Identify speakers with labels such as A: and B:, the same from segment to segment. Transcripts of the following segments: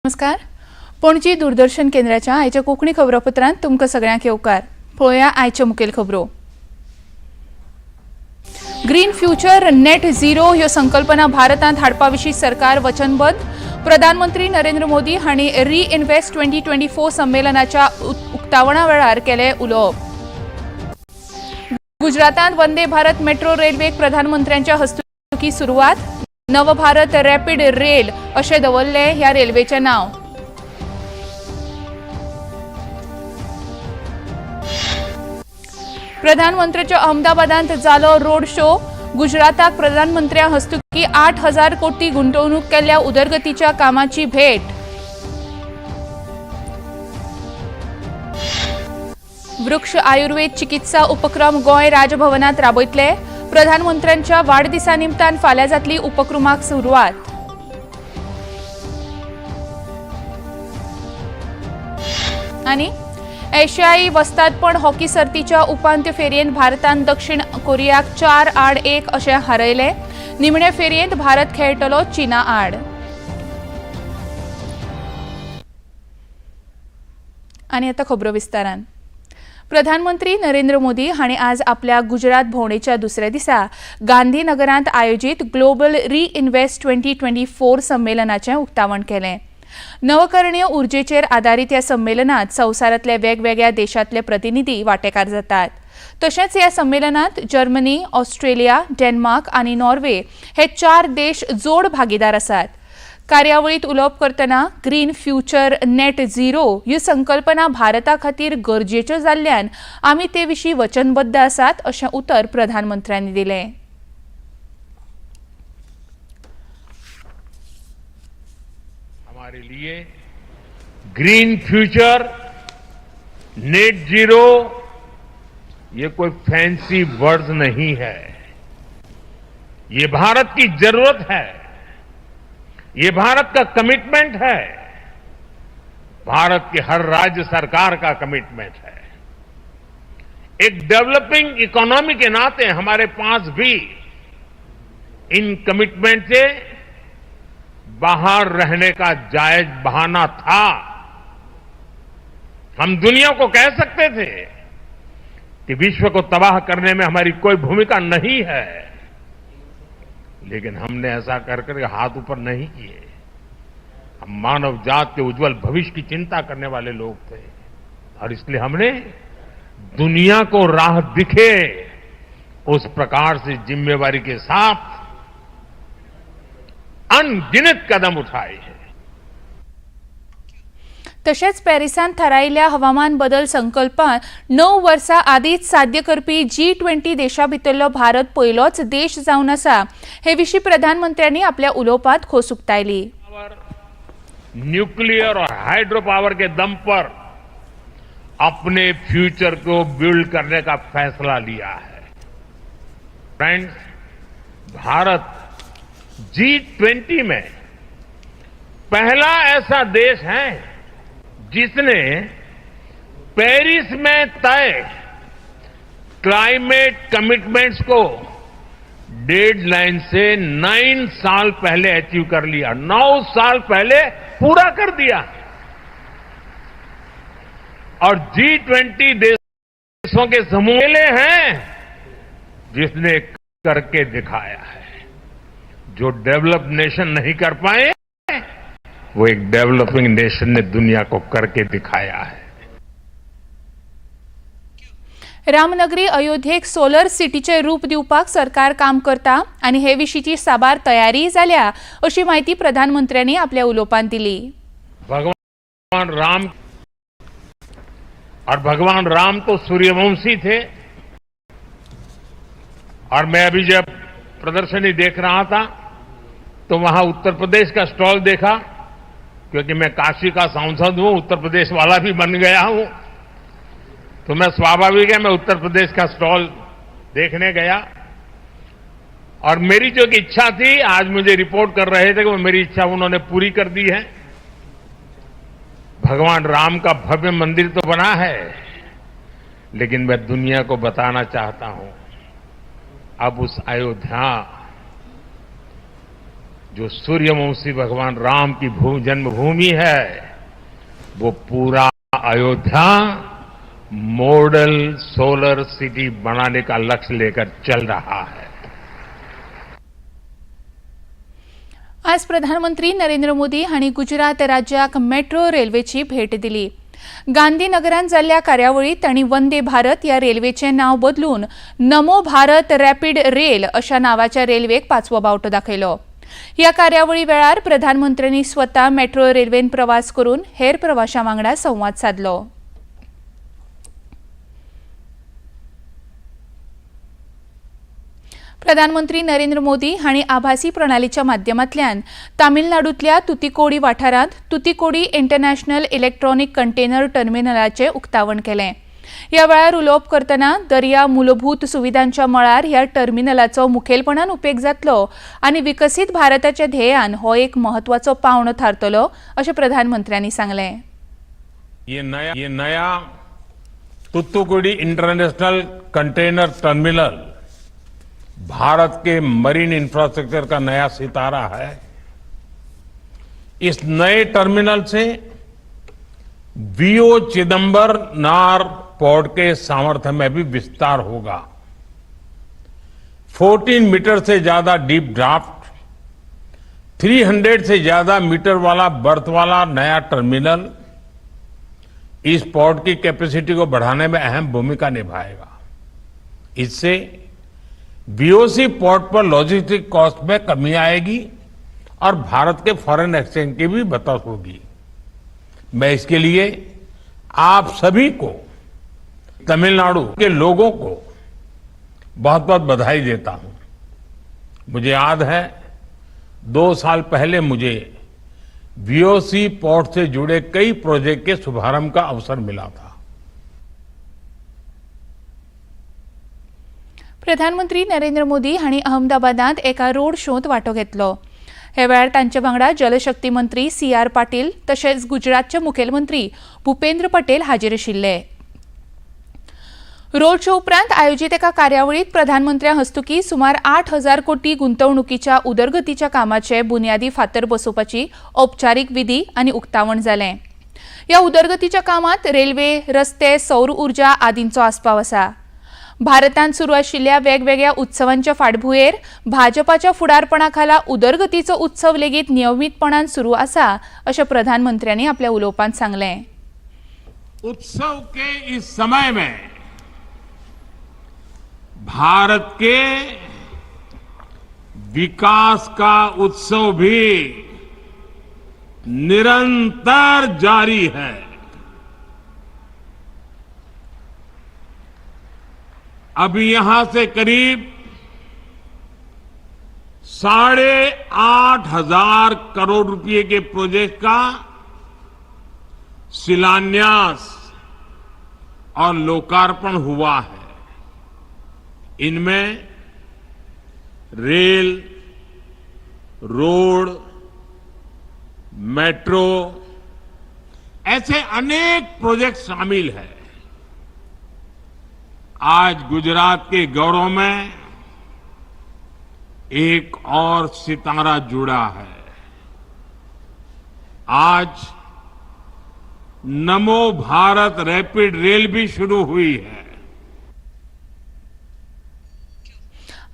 A: नमस्कार, पणजी दूरदर्शन केंद्राच्या आयच्या कोंकणी खबरापत्रांत तुमकां सगळ्यांक येवकार. पळोवया आयच्यो मुखेल खबरो. ग्रीन फ्युचर नेट झिरो ह्यो संकल्पना भारतांत हाडपा विशीं सरकार वचनबद्ध. प्रधानमंत्री नरेंद्र मोदी हांणी रिइन्व्हेस्ट 2024 संमेलनाच्या उक्तावणा वेळार केलें उलोवप. गुजरातांत वंदे भारत मेट्रो रेल्वेक प्रधानमंत्र्यांच्या हस्तुकीं सुरवात. नवभारत रॅपिड रेल अशें दवरलें ह्या रेल्वेचें नांव. प्रधानमंत्र्याच्या अहमदाबादांत जालो रोड शो. गुजराताक प्रधानमंत्र्या हस्तुकीं 8,000 कोटी गुंतवणूक केल्ल्या उदरगतीच्या कामाची भेट. वृक्ष आयुर्वेद चिकित्सा उपक्रम गोंय राजभवनात राबयतले. प्रधानमंत्र्यांच्या वाडदिसा निमतान फाल्यां जातली उपक्रमाक सुरवात. आनी एशियाई वस्तादपण हॉकी सर्तीच्या उपांत्य फेरयेंत भारतान दक्षिण कोरियाक 4-1 अशें हारयलें. निमणे फेरयेंत भारत खेळटलो चीना आड. आनी आतां खबरो विस्तारान. प्रधानमंत्री नरेंद्र मोदी हांणी आज आपल्या गुजरात भोंवडेच्या दुसऱ्या दिसा गांधीनगरांत आयोजीत ग्लोबल रिइन्व्हेस्ट 2024 संमेलनाचें उक्तावण केलें. नवकरणीय उर्जेचेर आदारीत ह्या संमेलनात संवसारांतल्या वेगवेगळ्या देशांतले प्रतिनिधी वांटेकार जातात. तशेंच ह्या संमेलनात जर्मनी, ऑस्ट्रेलिया, डेन्मार्क आनी नॉर्वे हे 4 देश जोड भागीदार आसात. कार्यावळीत उलोवप करतना ग्रीन फ्युचर नेट झिरो ही संकल्पना भारता खातीर गरजेच्यो जाल्ल्यान आमी ते विशीं वचनबद्ध आसात अशें उतर प्रधानमंत्र्यांनी दिलें.
B: हमारे लिए ग्रीन फ्यूचर नेट जीरो ये कोई फैंसी वर्ड नहीं है, ये भारत की जरूरत है, ये भारत का कमिटमेंट है, भारत की हर राज्य सरकार का कमिटमेंट है। एक डेवलपिंग इकोनॉमी के नाते हमारे पास भी इन कमिटमेंट से बाहर रहने का जायज बहाना था। हम दुनिया को कह सकते थे कि विश्व को तबाह करने में हमारी कोई भूमिका नहीं है, लेकिन हमने ऐसा कर करके हाथ ऊपर नहीं किए। हम मानव जात के उज्जवल भविष्य की चिंता करने वाले लोग थे और इसलिए हमने दुनिया को राह दिखे उस प्रकार से जिम्मेवारी के साथ अनगिनत कदम उठाए हैं।
A: तशेंच पॅरिसांत थारायिल्ल्या हवामान बदल संकल्पान 9 वर्सां आदींच साध्य करपी G20 देशा भितरलो भारत पयलोच देश जावन आसा. हे विशीं प्रधानमंत्र्यांनी आपल्या उलोवपांत खोस उक्तायली.
B: न्यूक्लियर और हाइड्रो पावर के दम पर अपने फ्यूचर को बिल्ड करने का फैसला लिया है। फ्रेंड्स, भारत G20 में पहला ऐसा देश है जिसने पेरिस में तय क्लाइमेट कमिटमेंट्स को डेडलाइन से 9 साल पहले अचीव कर लिया, 9 साल पहले पूरा कर दिया। और G20 देशों के समूह हैं जिसने करके दिखाया है। जो डेवलप नेशन नहीं कर पाए वो एक डेवलपिंग नेशन ने दुनिया को करके दिखाया है।
A: रामनगरी अयोध्येक सोलर सिटीचें रूप दिवपाक सरकार काम करता आनी हे विशींची साबार तयारीय जाल्या अशी म्हायती प्रधानमंत्र्यांनी आपल्या उलोवपांत दिली.
B: भगवान राम और भगवान राम तो सूर्यवंशी थे और मैं अभी जब प्रदर्शनी देख रहा था तो वहां उत्तर प्रदेश का स्टॉल देखा, क्योंकि मैं काशी का सांसद हूं, उत्तर प्रदेश वाला भी बन गया हूं, तो मैं स्वाभाविक है मैं उत्तर प्रदेश का स्टॉल देखने गया। और मेरी जो इच्छा थी, आज मुझे रिपोर्ट कर रहे थे कि वो मेरी इच्छा उन्होंने पूरी कर दी है। भगवान राम का भव्य मंदिर तो बना है, लेकिन मैं दुनिया को बताना चाहता हूं, अब उस अयोध्या जो सूर्यवंशी भगवान राम की जन्मभूमि है, वो पूरा अयोध्या मॉडल सोलर सिटी बनाने का लक्ष्य लेकर चल रहा है।
A: आज प्रधानमंत्री नरेंद्र मोदी हांणी गुजरात राज्याक मेट्रो रेल्वेची भेट दिली. गांधीनगरांत जाल्ल्या कार्यावळींत तांणी वंदे भारत ह्या रेल्वेचें नांव बदलून नमो भारत रॅपीड रेल अशा नांवाच्या रेल्वेक पांचवो बावटो दाखयलो. ह्या कार्यावळी वेळार प्रधानमंत्र्यांनी स्वता मेट्रो रेल्वेन प्रवास करून हेर प्रवाशां वांगडा संवाद सादलो. प्रधानमंत्री नरेंद्र मोदी हांणी आभासी प्रणालीच्या माध्यमांतल्यान तामिळनाडूंतल्या तुतिकोडी वाठारांत तुतिकोडी इंटरनॅशनल इलेक्ट्रॉनिक कंटेनर टर्मिनलाचें उक्तावण केलें. ह्या वेळार उलोवप करतना दर्या मुलभूत सुविधांच्या मळार ह्या टर्मिनलाचो मुखेलपणान उपेग जातलो आनी विकसीत भारताच्या ध्येयान हो एक म्हत्वाचो पावंडो थारतलो अशें प्रधानमंत्र्यांनी सांगलें.
B: ये नया Thoothukudi international container terminal Bharat के मरीन इंफ्रास्ट्रक्चर का नया सितारा है। इस नए टर्मिनल से वीओ चिदम्बरनार पोर्ट के सामर्थ्य में भी विस्तार होगा। 14 मीटर से ज्यादा डीप ड्राफ्ट, 300 से ज्यादा मीटर वाला बर्थ वाला नया टर्मिनल इस पोर्ट की कैपेसिटी को बढ़ाने में अहम भूमिका निभाएगा। इससे वीओसी पोर्ट पर लॉजिस्टिक कॉस्ट में कमी आएगी और भारत के फॉरेन एक्सचेंज की भी बचत होगी। मैं इसके लिए आप सभी को, तमिलनाडु के लोगों को बहुत बहुत बधाई देता हूं। मुझे याद है, 2 साल पहले मुझे वीओसी पोर्ट से जुड़े कई प्रोजेक्ट के शुभारंभ का अवसर मिला था।
A: प्रधानमंत्री नरेंद्र मोदी हांणी अहमदाबादांत एका रोड शोंत वांटो घेतलो. हे वेळार तांचे वांगडा जलशक्ती मंत्री सी आर पाटील तशेंच गुजरातचे मुखेलमंत्री भुपेंद्र पटेल हाजीर आशिल्ले. रोड शो उपरांत आयोजीत एका कार्यावळींत प्रधानमंत्र्या हस्तुकी सुमार 8,000 कोटी गुंतवणुकीच्या उदरगतीच्या कामाचे बुन्यादी फातर बसोवपाची औपचारीक विधी आनी उक्तावण जालें. ह्या उदरगतीच्या कामांत रेल्वे, रस्ते, सौर उर्जा आदींचो आस्पाव आसा. भारतांत सुरू आशिल्ल्या वेगवेगळ्या उत्सवांच्या फाटभुंयेर भाजपाच्या फुडारपणा खाला उदरगतीचो उत्सव लेगीत नियमीतपणान सुरू आसा अशें प्रधानमंत्र्यांनी आपल्या उलोवपांत सांगलें.
B: उत्सव के इस समय में भारत के विकास का उत्सव भी निरंतर जारी है। अभी यहां से करीब 8,500 करोड़ रुपए के प्रोजेक्ट का शिलान्यास और लोकार्पण हुआ है। इनमें रेल, रोड, मेट्रो ऐसे अनेक प्रोजेक्ट शामिल हैं। आज गुजरात के गौरव में एक और सितारा जुड़ा है। आज नमो भारत रैपिड रेल भी शुरू हुई है।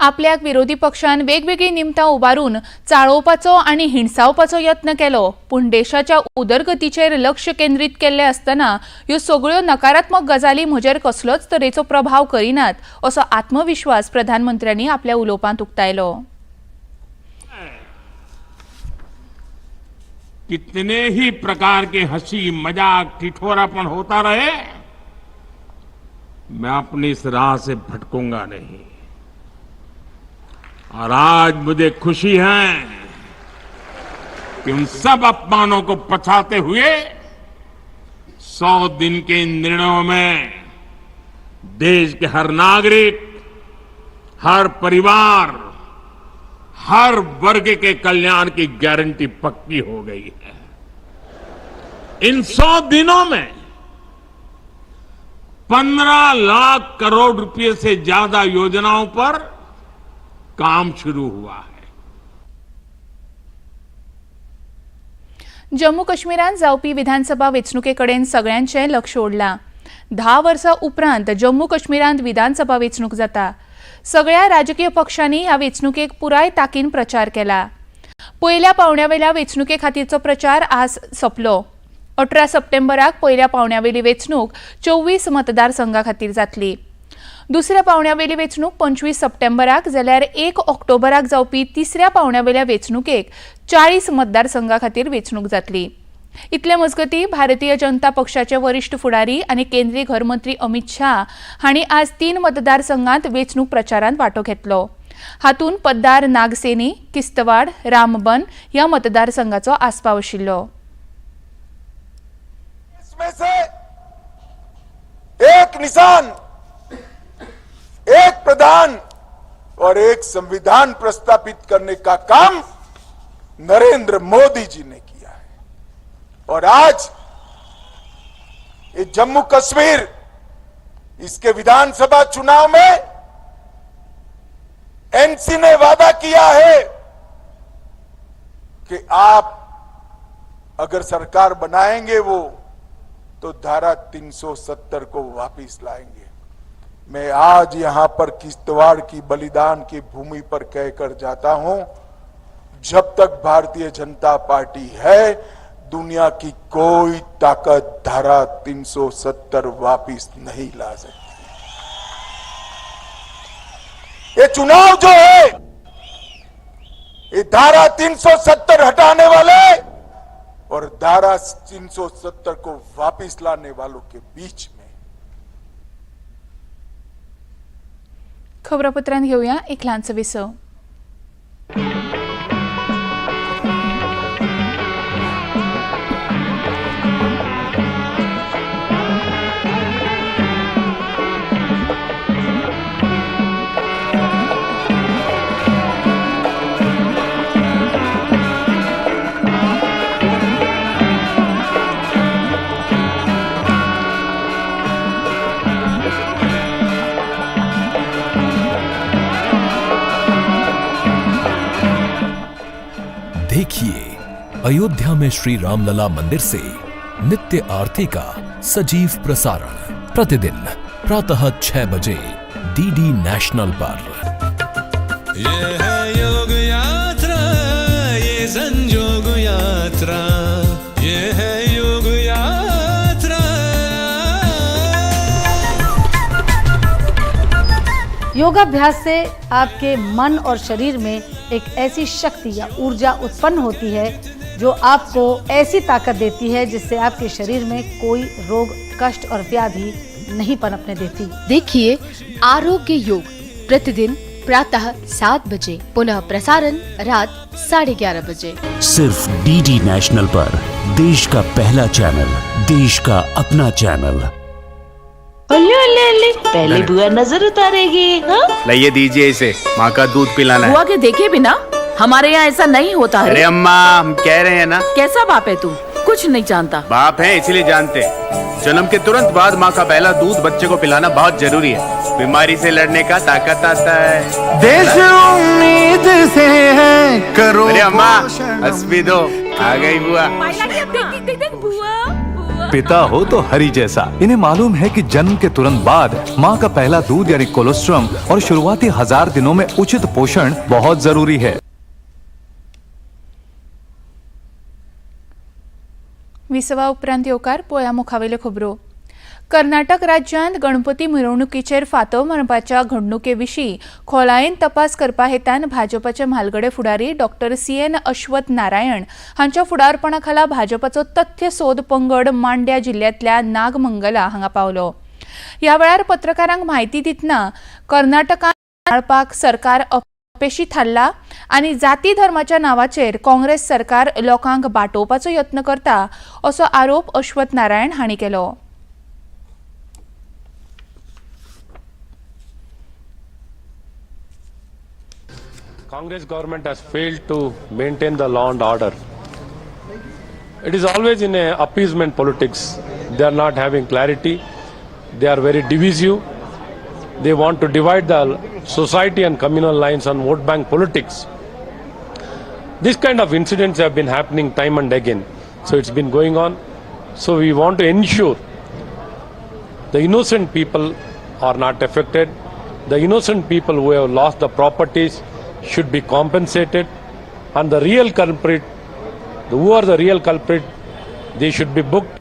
A: आपल्याक विरोधी पक्षान वेगवेगळीं निमतां उबारून चाळोवपाचो आनी हिणसावपाचो यत्न केलो, पूण देशाच्या उदरगतीचेर लक्ष केंद्रीत केल्लें आसतना ह्यो सगळ्यो नकारात्मक गजाली म्हजेर कसलोच तरेचो प्रभाव करिनात असो आत्मविश्वास प्रधानमंत्र्यांनी आपल्या उलोवपांत उक्तायलो.
B: कितने ही प्रकार के हंसी मजाक, ठिठोरापन होता रहे, मैं अपनी इस राह से भटकूंगा नहीं। और आज मुझे खुशी है कि उन सब अपमानों को पचाते हुए 100 दिन के इन निर्णयों में देश के हर नागरिक, हर परिवार, हर वर्ग के कल्याण की गारंटी पक्की हो गई है। इन 100 दिनों में 15 लाख करोड़ रुपए से ज्यादा योजनाओं पर काम शुरू हुआ है।
A: जम्मू काश्मीरांत जावपी विधानसभा वेंचणुके कडेन सगळ्यांचें लक्ष ओडलां. 10 वर्सां उपरांत जम्मू काश्मीरांत विधानसभा वेंचणूक जाता. सगळ्या राजकीय पक्षांनी ह्या वेंचणुकेक पुराय ताकीन प्रचार केला. पयल्या पावंड्यावेल्या वेंचणुके खातीरचो प्रचार आज सोंपलो. 18 सप्टेंबराक पयल्या पावंड्यावेली वेंचणूक 24 मतदारसंघा खातीर जातली. दुसऱ्या पावंड्यावेली वेंचणूक 25 सप्टेंबराक जाल्यार 1 ऑक्टोबराक जावपी तिसऱ्या पावंड्यावेल्या वेंचणुकेक 40 मतदारसंघा खातीर वेंचणूक जातली. इतले मजगती भारतीय जनता पक्षाचे वरिश्ठ फुडारी आनी केंद्रीय घरमंत्री अमित शाह हांणी आज 3 मतदारसंघांत वेंचणूक प्रचारांत वांटो घेतलो. हातूंत पद्दार नागसेनी, किस्तवाड, रामबन ह्या मतदारसंघाचो आस्पाव आशिल्लो.
C: इसमें से एक निशान, एक प्रधान और एक संविधान प्रस्तापित करने का काम नरेंद्र मोदी जी ने किया है। और आज ये जम्मू कश्मीर, इसके विधानसभा चुनाव में एनसी ने वादा किया है कि आप अगर सरकार बनाएंगे वो तो धारा 370 को वापिस लाएंगे। मैं आज यहां पर किश्तवाड़ की बलिदान की भूमि पर कहकर जाता हूं, जब तक भारतीय जनता पार्टी है दुनिया की कोई ताकत धारा 370 वापिस नहीं ला सकती। ये चुनाव जो है ये धारा 370 हटाने वाले और धारा 370 को वापिस लाने वालों के बीच में।
A: खबरापत्रांत घेवया एक ल्हानसो विसव.
D: देखिए अयोध्या में श्री रामलला मंदिर से नित्य आरती का सजीव प्रसारण प्रतिदिन प्रातः 6 बजे डीडी नेशनल पर।
E: ये है योग यात्रा, ये संजोग यात्रा, ये है योग यात्रा।
F: योगाभ्यास से आपके मन और शरीर में एक ऐसी शक्ति या ऊर्जा उत्पन्न होती है जो आपको ऐसी ताकत देती है जिससे आपके शरीर में कोई रोग, कष्ट और व्याधि नहीं पनपने देती।
G: देखिए आरोग्य योग प्रतिदिन प्रातः 7 बजे, पुनः प्रसारण रात 11:30 बजे।
H: सिर्फ डीडी नेशनल पर, देश का पहला चैनल, देश का अपना चैनल।
I: ओले ओले ओले, पहले बुआ नजर उतारेगी, हाँ?
J: लाइए दीजिए इसे, माँ का दूध पिलाना है।
I: बुआ के देखे बिना हमारे यहाँ ऐसा नहीं होता है।
J: अरे अम्मा, हम कह रहे हैं ना।
I: कैसा बाप है तू, कुछ नहीं जानता।
J: बाप है इसलिए जानते हैं। जन्म के तुरंत बाद माँ का पहला दूध बच्चे को पिलाना बहुत जरूरी है। बीमारी से लड़ने का ताकत आता है।
E: देश उम्मीद से है, करो।
J: अरे अम्मा, हंस भी दो, आ गई बुआ।
K: पिता हो तो हरि जैसा। इन्हें मालूम है कि जन्म के तुरंत बाद माँ का पहला दूध यानी कोलोस्ट्रम और शुरुआती 1000 दिनों में उचित पोषण बहुत जरूरी है।
A: विसवा उपरांत येवकार. पळया मुखावेल्यो खबरो. कर्नाटक राज्यांत गणपती मिरवणुकीचेर फातोव मारपाच्या घडणुके विशीं खोलायेन तपास करपा हेतान भाजपाचे म्हालगडे फुडारी doctor C N Ashwath Narayan हांच्या फुडारपणा खाला भाजपाचो तथ्य सोद पंगड मांड्या जिल्ल्यांतल्या नागमंगला हांगा पावलो. ह्या वेळार पत्रकारांक म्हायती दितना कर्नाटकांत टाळपाक सरकार अपेशी थारला आनी जाती धर्माच्या नांवाचेर काँग्रेस सरकार लोकांक बाटोवपाचो यत्न करता असो आरोप अश्वथ नारायण हांणी केलो.
L: Congress government has failed to maintain the law and order. It is always in a appeasement politics. They are not having clarity. They are very divisive. They want to divide the society and communal lines on vote bank politics. This kind of incidents have been happening time and again. So it's been going on. So we want to ensure the innocent people are not affected. The innocent people who have lost the properties should be compensated, and the real culprit, who are the real culprit, they should be booked.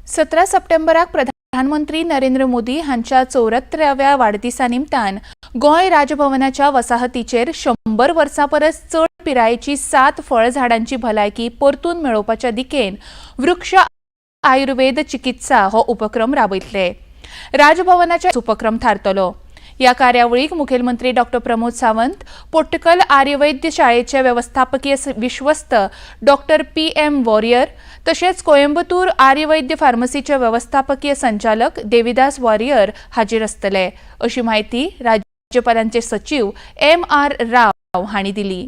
A: 17 सप्टेंबराक प्रधानमंत्री नरेंद्र मोदी हांच्या 74व्या वाडदिसा निमतान गोंय राजभवनाच्या वसाहतीचेर 100 वर्सां परस चड पिरायेची 7 फळझाडांची भलायकी परतून मेळोवपाच्या दिकेन वृक्ष आयुर्वेद चिकित्सा हो उपक्रम राबयतले. राजभवनाच्या उपक्रम थारतलो. ह्या कार्यावळीक मुखेलमंत्री डॉ प्रमोद सावंत, पोट्टकल आर्यवैद्य शाळेचे वेवस्थापकीय विश्वस्त डॉ PM warrior तशेंच कोयंबतूर आर्यवैद्य फार्मसीचे वेवस्थापकीय संचालक देविदास वॉरियर हाजीर आसतले अशी म्हायती राज्यपालांचे सचीव MR राव हांणी दिली.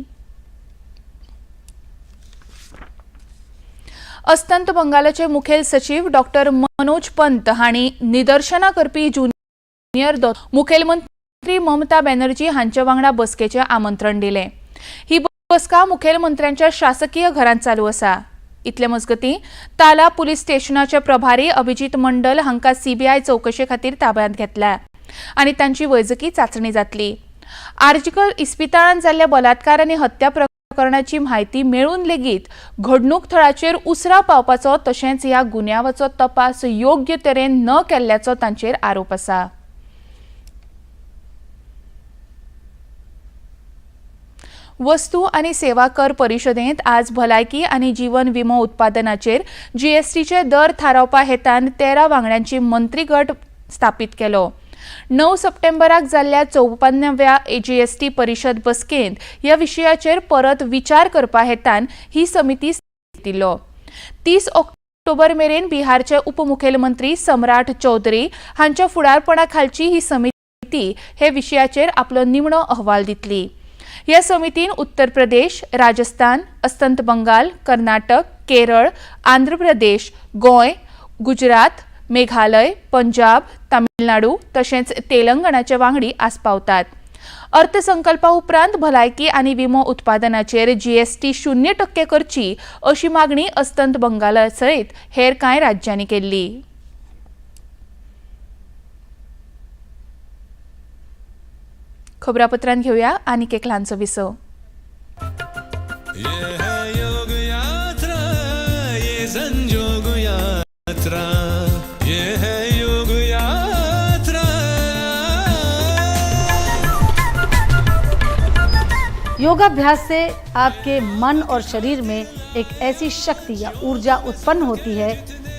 A: अस्तंत बंगालाचे मुखेल सचीव डॉ मनोज पंत हांणी निदर्शनां करपी ज्युनियर मुखेलमंत्री ममता बॅनर्जी हांचे वांगडा बसकेचें आमंत्रण दिलें. ही बसका मुखेलमंत्र्यांच्या शासकीय घरांत चालू आसा. इतले मजगतीं ताला पुलीस स्टेशनाचे प्रभारी अभिजीत मंडल हांकां सीबीआय चवकशे खातीर ताब्यांत घेतल्या आनी तांची वैजकी चांचणी जातली. आर्जिकल इस्पितळांत जाल्ल्या बलात्कार आनी हत्या प्रकरणाची म्हायती मेळून लेगीत घडणूक थळाचेर उसरा पावपाचो तशेंच ह्या गुन्यांवाचो तपास योग्य तरेन न केल्ल्याचो तांचेर आरोप आसा. वस्तू आनी सेवा कर परिशदेंत आज भलायकी आनी जीवन विमो उत्पादनाचेर जीएसटीचे दर थारावपा हेतान 13 वांगड्यांची मंत्रीगट स्थापीत केलो. 9 सप्टेंबराक जाल्ल्या 54व्या जीएसटी परिशद बसकेंत ह्या विशयाचेर परत विचार करपा हेतान ही समिती दिल्लो. 30 ऑक्टोबर मेरेन बिहारचे उपमुखेलमंत्री सम्राट चौधरी हांच्या फुडारपणा खालची ही समिती हे विशयाचेर आपलो निमणो अहवाल दितली. ह्या समितीन उत्तर प्रदेश, राजस्थान, अस्तंत बंगाल, कर्नाटक, केरळ, आंध्र प्रदेश, गोंय, गुजरात, मेघालय, पंजाब, तामिळनाडू तशेंच तेलंगणाचे वांगडी आस्पावतात. अर्थसंकल्पा उपरांत भलायकी आनी विमो उत्पादनाचेर जीएसटी 0% करची अशी मागणी अस्तंत बंगाला सयत हेर कांय राज्यांनी केल्ली. खबरापत्रांत घेवया आनीक एक ल्हानसो विसव.
F: योगाभ्यास से आपके मन और शरीर में एक ऐसी शक्ति या ऊर्जा उत्पन्न होती है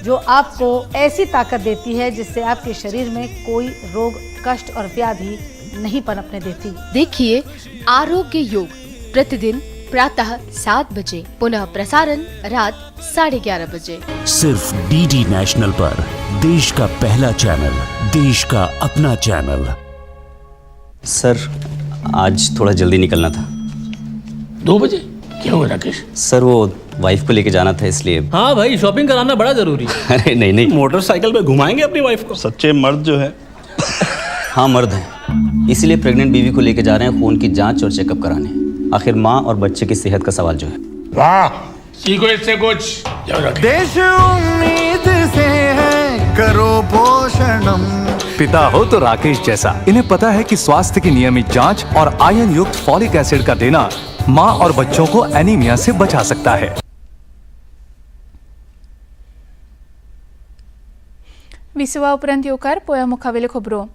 F: जो आपको ऐसी ताकत देती है जिससे आपके शरीर में कोई रोग, कष्ट और व्याधि नहीं पनपने देती।
G: देखिए आरोग्य योग प्रतिदिन प्रातः 7 बजे, पुनः प्रसारण रात 11:30 बजे,
H: सिर्फ डीडी नेशनल पर, देश का पहला चैनल, देश का अपना चैनल।
M: सर, आज थोड़ा जल्दी निकलना था।
N: 2 बजे? क्या हुआ राकेश?
M: सर, वो वाइफ को लेके जाना था इसलिए।
O: हाँ भाई, शॉपिंग कराना बड़ा जरूरी है।
M: अरे नहीं नहीं,
P: मोटरसाइकिल पे घुमाएंगे अपनी वाइफ को। सच्चे मर्द जो है।
M: हाँ मर्द हैं, इसीलिए प्रेग्नेंट बीवी को लेके जा रहे हैं खून की जांच और चेकअप कराने। आखिर माँ और बच्चे की सेहत का सवाल जो है।
B: वाह, सीखो इससे कुछ।
E: देश उम्मीद से है, करो पोषणम।
K: पिता हो तो राकेश जैसा। इन्हें पता है कि स्वास्थ्य की नियमित जांच और आयन युक्त फॉलिक एसिड का देना माँ और बच्चों को एनीमिया से बचा सकता है।
A: विसवा उपरांत येवकार पोया मुखावेल्यो खबरो।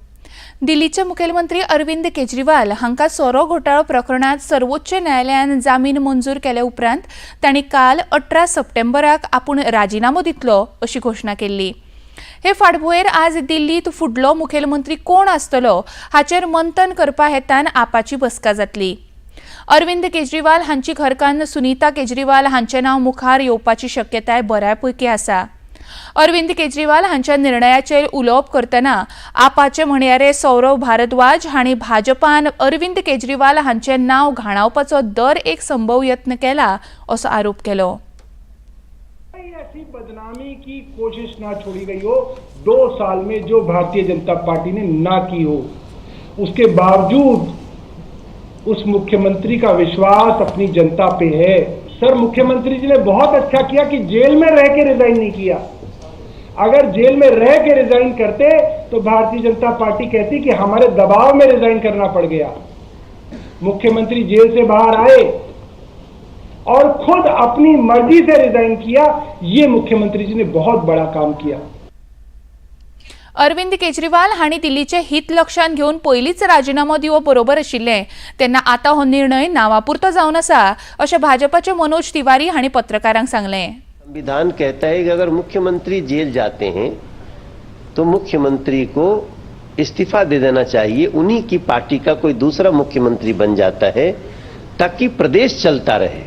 A: दिल्लीचे मुखेलमंत्री अरविंद केजरीवाल हांकां सोरो घोटाळो प्रकरणांत सर्वोच्च न्यायालयान जामीन मंजूर केले उपरांत तांणी काल 18 सप्टेंबराक आपूण राजिनामो दितलो अशी घोशणा केल्ली। हे फाटभुंयेर आज दिल्लींत फुडलो मुखेलमंत्री कोण आसतलो हाचेर मंथन करपा हेतान आपाची बसका जातली। अरविंद केजरीवाल हांची घरकान्न सुनीता केजरीवाल हांचें नांव मुखार येवपाची शक्यताय बऱ्यापैकी आसा। अरविंद केजरीवाल हांच्या निर्णयाचेर उलोवप करतना आपाचे म्हणयारे सौरव भारद्वाज हांणी भाजपान अरविंद केजरीवाल हांचें नांव घाणावपाचो दर एक संभव यत्न केला असो आरोप केलो।
Q: ऐसी बदनामी की कोशिश ना छोड़ी गई हो 2 साल में जो भारतीय जनता पार्टी ने ना की हो, उसके बावजूद उस मुख्यमंत्री का विश्वास अपनी जनता पे है। सर, मुख्यमंत्री जी ने बहुत अच्छा किया कि जेल में रह के रिजाइन नहीं किया। अगर जेल में रह के रिजाइन करते तो भारतीय जनता पार्टी कहती कि हमारे दबाव में रिजाइन करना पड़ गया। मुख्यमंत्री जेल से बाहर आए और खुद अपनी मर्जी से रिजाइन किया, ये मुख्यमंत्री जी ने बहुत बड़ा काम किया।
A: अरविंद केजरीवाल हांणी दिल्लीचे हित लक्षांत घेवन पयलींच राजिनामो दिवप बरोबर आशिल्लें, तेन्ना आतां हो निर्णय नांवापुरतो जावन आसा अशें भाजपाचे मनोज तिवारी हांणी पत्रकारांक सांगलें।
R: संविधान कहता है कि अगर मुख्यमंत्री जेल जाते हैं तो मुख्यमंत्री को इस्तीफा दे देना चाहिए, उन्हीं की पार्टी का कोई दूसरा मुख्यमंत्री बन जाता है ताकि प्रदेश चलता रहे।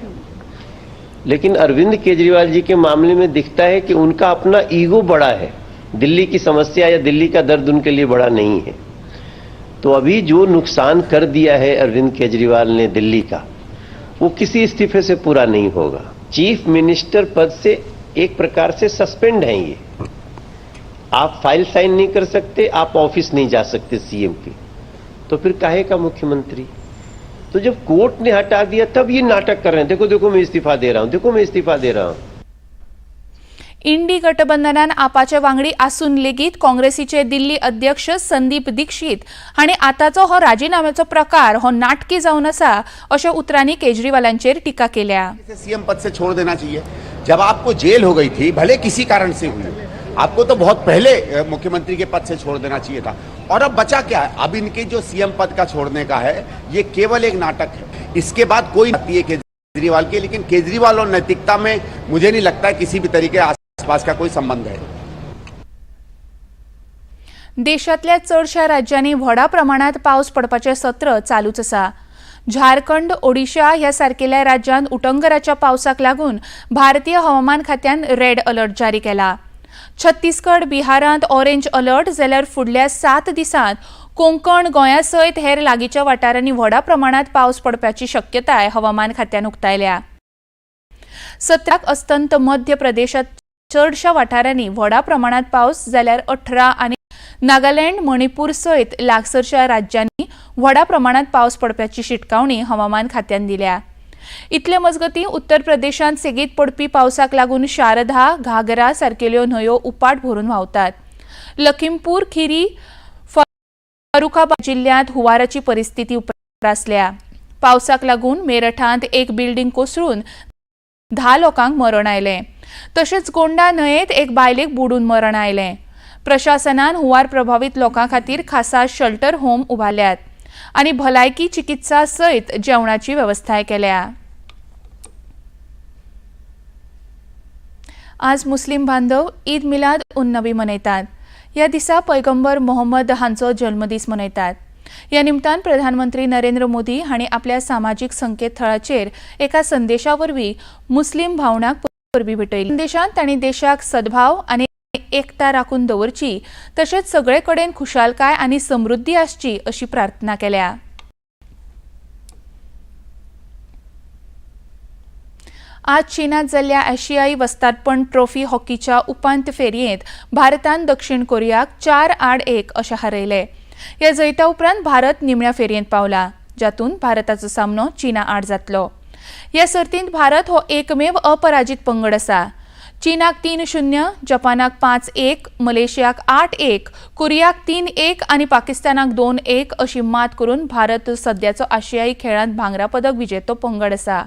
R: लेकिन अरविंद केजरीवाल जी के मामले में दिखता है कि उनका अपना ईगो बड़ा है, दिल्ली की समस्या या दिल्ली का दर्द उनके लिए बड़ा नहीं है। तो अभी जो नुकसान कर दिया है अरविंद केजरीवाल ने दिल्ली का, वो किसी इस्तीफे से पूरा नहीं होगा। चीफ मिनिस्टर पद से एक प्रकार से सस्पेंड हैं ये, आप फाइल साइन नहीं कर सकते, आप ऑफिस नहीं जा सकते सीएम के, तो फिर काहे का मुख्यमंत्री? तो जब कोर्ट ने हटा दिया तब ये नाटक कर रहे हैं, देखो देखो मैं इस्तीफा दे रहा हूं, देखो मैं इस्तीफा दे रहा हूं।
A: इंडी गठबंधनान आपाचे वांगडी आसून लेगीत काँग्रेसीचे दिल्ली अध्यक्ष संदीप दीक्षित हांणी आतांचो हो राजिनाम्याचो प्रकार हो नाटकी जावन आसा अशें उतरांनी केजरीवालांचेर टिका केल्या।
S: सीएम पद से छोड़ देना चाहिए। जब आपको जेल हो गई थी, भले किसी कारण से हुई, आपको तो बहुत पहले मुख्यमंत्री के पद से छोड़ देना चाहिए था। और अब बचा क्या है? अब इनके जो सीएम पद का छोड़ने का है, ये केवल एक नाटक है। इसके बाद कोई आती है केजरीवाल के, लेकिन केजरीवाल और नैतिकता में मुझे नहीं लगता है किसी भी तरीके आसपास का कोई संबंध है।
A: देशांतल्या चडशा राज्यांनी व्हडा प्रमाणात पावस पडपाचें सत्र चालूच आसा। झारखंड, ओडिशा ह्या सारकेल्या राज्यांत उटंगराच्या पावसाक लागून भारतीय हवामान खात्यान रेड अलर्ट जारी केला। छत्तीसगड, बिहारांत ऑरेंज अलर्ट जाल्यार फुडल्या 7 दिसांत कोंकण, गोंया सयत हेर लागींच्या वाठारांनी व्हडा प्रमाणात पावस पडपाची शक्यताय हवामान खात्यान उक्तायल्या। 17 अस्तंत मध्य प्रदेशांत चडशा वाठारांनी व्हडा प्रमाणात पावस जाल्यार 18 आनी नागालँड, मणिपूर सयत लागसरच्या राज्यांनी व्हडा प्रमाणात पावस पडपाची शिटकावणी हवामान खात्यान दिल्या। इतले मजगतीं उत्तर प्रदेशांत सेगीत पडपी पावसाक लागून शारदा, घागरा सारकेल्यो न्हंयो उपाट भरून व्हांवतात। लखीमपूर खिरी, फारुखाबाद जिल्ल्यांत हुंवाराची परिस्थिती उप्रासल्या। पावसाक लागून मेरठांत एक बिल्डिंग कोसळून 10 लोकांक मरण आयलें। तशेंच गोंडा न्हंयेंत एक बायलेक बुडून मरण आयलें। प्रशासनान हुंवार प्रभावीत लोकां खातीर खासा शेल्टर होम उबारल्यात आनी भलायकी चिकित्सा सयत जेवणाची वेवस्थाय केल्या। आज मुस्लिम बांधव ईद मिलाद उन नबी मनयतात। ह्या दिसा पैगंबर मोहम्मद हांचो जल्मदीस मनयतात। ह्या निमतान प्रधानमंत्री नरेंद्र मोदी हांणी आपल्या सामाजीक संकेतथळाचेर एका संदेशा वरवीं मुस्लिम भावनाक परबी भेटयली। संदेशांत तांणी देशाक सद्भाव आनी एकता राखून दवरची तशेंच सगळे कडेन खुशालकाय आनी समृद्धी आसची अशी प्रार्थना केल्या। आज चीनात जाल्ल्या आशियाई वस्तादपण ट्रॉफी हॉकीच्या उपांत्य फेरयेंत भारतान दक्षिण कोरियाक 4-1 अशें हारयलें। ह्या जैता उपरांत भारत निमण्या फेरयेंत पावला, जातूंत भारताचो सामनो चीना आड जातलो। ह्या सर्तींत भारत हो एकमेव अपराजीत पंगड आसा। चीनाक 3-0, जपानाक 5-1, मलेशियाक 8-1, कोरियाक 3-1 आनी पाकिस्तानाक 2-1 अशी मात करून भारत सद्याचो आशियाई खेळांत भांगरा पदक विजेतो पंगड आसा।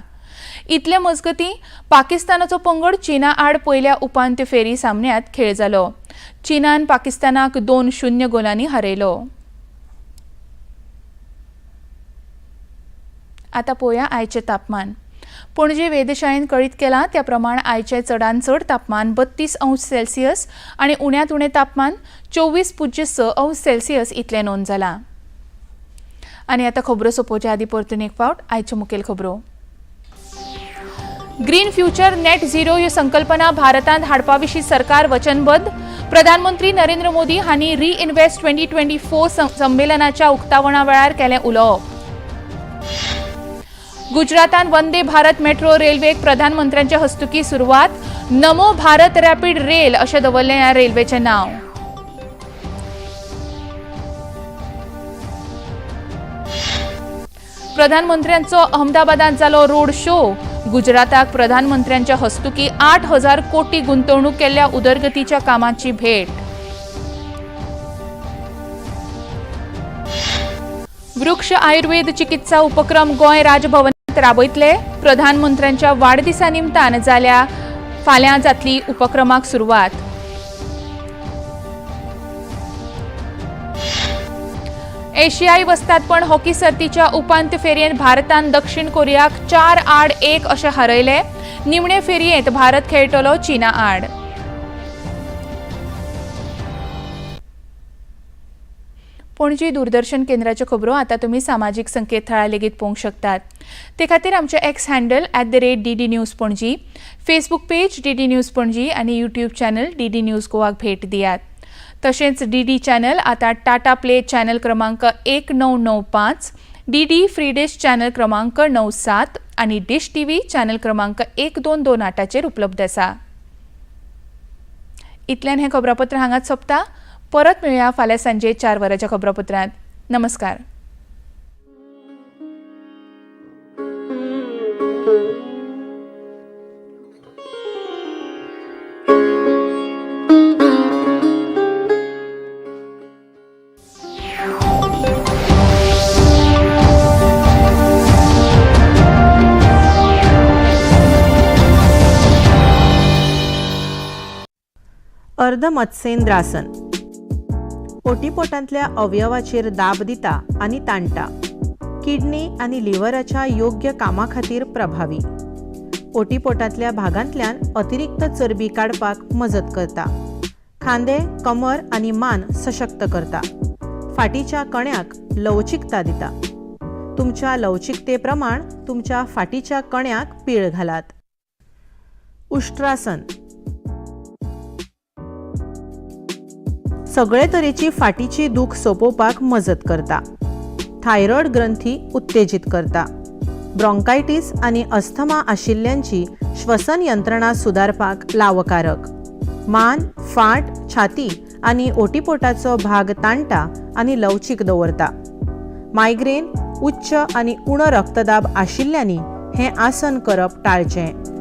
A: इतले मजगतीं पाकिस्तानाचो पंगड चीना आड पयल्या उपांत्य फेरी सामन्यांत खेळ जालो। चीनान पाकिस्तानाक 2-0 गोलांनी हारयलो। आतां पळोवया आयचें तापमान। पणजे वेधशाळेन कळीत केलां त्या प्रमाण आयचें चडांत चड तापमान 32 अंश सेल्सियस आनी उण्यांत उणें तापमान 24.6 अंश सेल्सियस इतलें नोंद जालां। आनी आतां खबरो सोंपोवच्या आदीं परतून एक फावट आयच्यो मुखेल खबरो। ग्रीन फ्युचर नेट झिरो ह्यो संकल्पना भारतांत हाडपा विशीं सरकार वचनबद्ध। प्रधानमंत्री नरेंद्र मोदी हांणी रिइन्व्हेस्ट 2024 संमेलनाच्या उक्तावणा वेळार केलें उलोवप। गुजरातान वंदे भारत मेट्रो रेल्वेक प्रधानमंत्र्यांचे हस्तुकी सुरवात। नमो भारत रॅपिड रेल अशें दवरलें ह्या रेल्वेचें नांव। प्रधानमंत्र्यांचो अहमदाबादांत जालो रोड शो। गुजराताक प्रधानमंत्र्यांच्या हस्तुकी 8,000 कोटी गुंतवणूक केल्ल्या उदरगतीच्या कामाची भेट. वृक्ष आयुर्वेद चिकित्सा उपक्रम गोंय राजभवनात राबयतले. प्रधानमंत्र्यांच्या वाडदिसा निमतान जाल्या फाल्यां जातली उपक्रमाक सुरवात. एशियाई वस्तादपण हॉकी सर्तीच्या उपांत्य फेरयेंत भारतान दक्षिण कोरियाक 4-1 अशें हारयलें. निमणे फेरयेंत भारत खेळटलो चीना आड. पणजी दूरदर्शन केंद्राच्यो खबरो आतां तुमी सामाजीक संकेतथळार लेगीत पळोवंक शकतात. ते खातीर आमचें X handle @DD News Panaji, Facebook page DD News Panaji आनी यूट्यूब चॅनल DD news गोवाक भेट दियात. तशेंच डीडी चॅनल आतां टाटा प्ले चॅनल क्रमांक 1995, डीडी फ्री डिश चॅनल क्रमांक 97 आनी डिश टीव्ही चॅनल क्रमांक 1228चेर उपलब्ध आसा. इतल्यान हें खबरापत्र हांगाच सोंपता. परत मेळया फाल्यां सांजे 4 वरांच्या खबरापत्रांत. नमस्कार.
T: अर्धमत्स्येंद्रासन ओटीपोटांतल्या अवयवाचेर दाब दिता आनी ताणटा. किडनी आनी लिव्हराच्या योग्य कामा खातीर प्रभावी. ओटीपोटांतल्या भागांतल्यान अतिरिक्त चरबी काडपाक मजत करता. खांदे, कमर आनी मान सशक्त करता. फाटीच्या कण्याक लवचिकता दिता. तुमच्या लवचिकते प्रमाण तुमच्या फाटीच्या कण्याक पीळ घालात. उष्ट्रासन सगळे तरेची फाटीची दूख सोंपोवपाक मजत करता. थायरॉयड ग्रंथी उत्तेजीत करता. ब्रॉन्कायटीस आनी अस्थमा आशिल्ल्यांची श्वसन यंत्रणा सुदारपाक लावकारक. मान, फाट, छाती आनी ओटीपोटाचो भाग ताणटा आनी लवचीक दवरता. मायग्रेन, उच्च आनी उणो रक्तदाब आशिल्ल्यांनी हें आसन करप टाळचें.